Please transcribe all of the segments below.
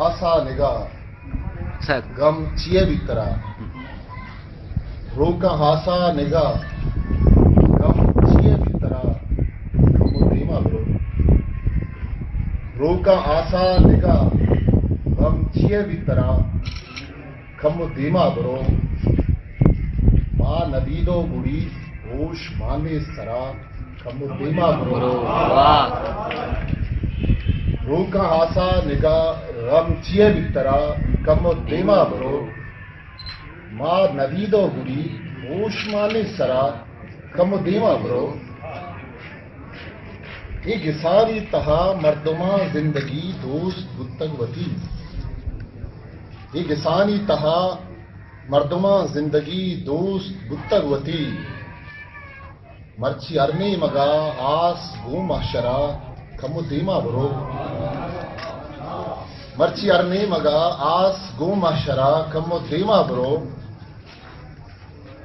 آسا نگاہ، سر۔ غم چیے بیت ترا؟ روکاں آسا نگاہ، غم چیے بیت ترا؟ کمو دیما برو۔ روکاں آسا نگاہ، غم چیے بیت ترا؟ کمو دیما برو۔ ما ندیدو گڑی ہوش مانے سرا، کمو دیما برو۔ برو۔ واہ۔ روکاں آسا نگاہ، غم چیے بیت ترا، کمو دیما برو۔ ما ندیدو گڑی ہوش مانے سرا، کمو دیما برو۔ اے گسانی تہا مردماں زندگی دوست بوتگ وتی۔ اے گسانی تہا مردماں زندگی دوست بوتگ وتی۔ مرچی ہر نیمگا آس گوں محشرا، کمو دیما برو۔ مرچی ہر نیمگا آس گوں محشرا، کمو دیما برو۔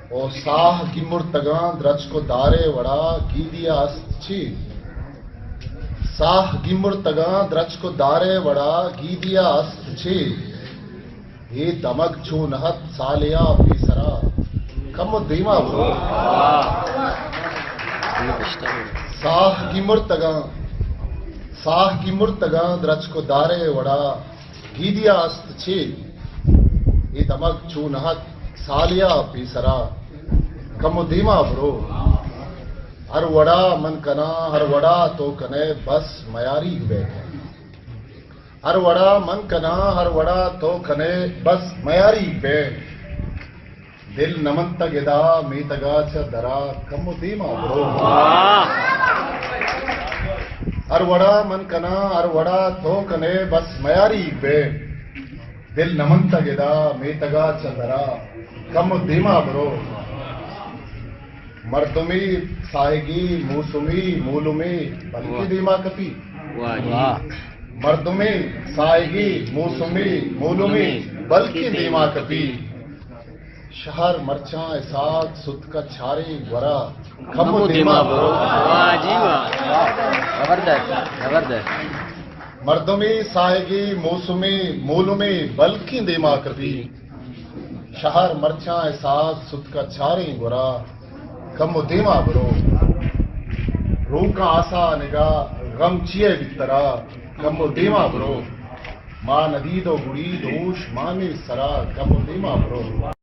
او ساہ گیمرتگاں درچک و دارے وڑا، گیدیا است چے؟ ساہ گیمرتگاں درچک و دارے وڑا، گیدیا است چے؟ اے دمگ چون ات سالیا پیسرا، کمو دیما برو۔ ساہ گیمرتگاں، ساہ گیمرتگاں درچک و دارے وڑا، گیدیا است چے؟ اے دمگ چون ات سالیا پیسرا، کمو دیما برو۔ ہر وڑا من کناں، ہر وڑا تو کنے، بس میاریگ بے۔ ہر وڑا من کناں، ہر وڑا تو کنے، بس میاریگ بے۔ دل نمنتگ ادا میتگا چہ درا، کمو دیما برو۔ واہ۔ ہر وڑا من کناں، ہر وڑا تو کنے، بس میاریگ بے۔ دل نمنتگ ادا میتگا چہ درا، کمو دیما برو۔ مردمی ساہگی موسمی مولمی بلکیں دیما کپی۔ واہ جی۔ مردمی ساہگی موسمی مولمی بلکیں دیما کپی۔ شہر مرچاں اسحاق ستک چاریں گورا، کمو دیما برو۔ واہ جی واہ۔ زبردست، زبردست۔ مردمی ساہگی موسمی مولمی بلکیں دیما کپی۔ شہر مرچاں اسحاق ستک چاریں گورا، کمو دیما برو۔ روکاں آسا نگاہ، غم چیے بیت ترا، کمو دیما برو۔ ما ندیدو گڑی دوش مانے سرا، کمو دیما برو۔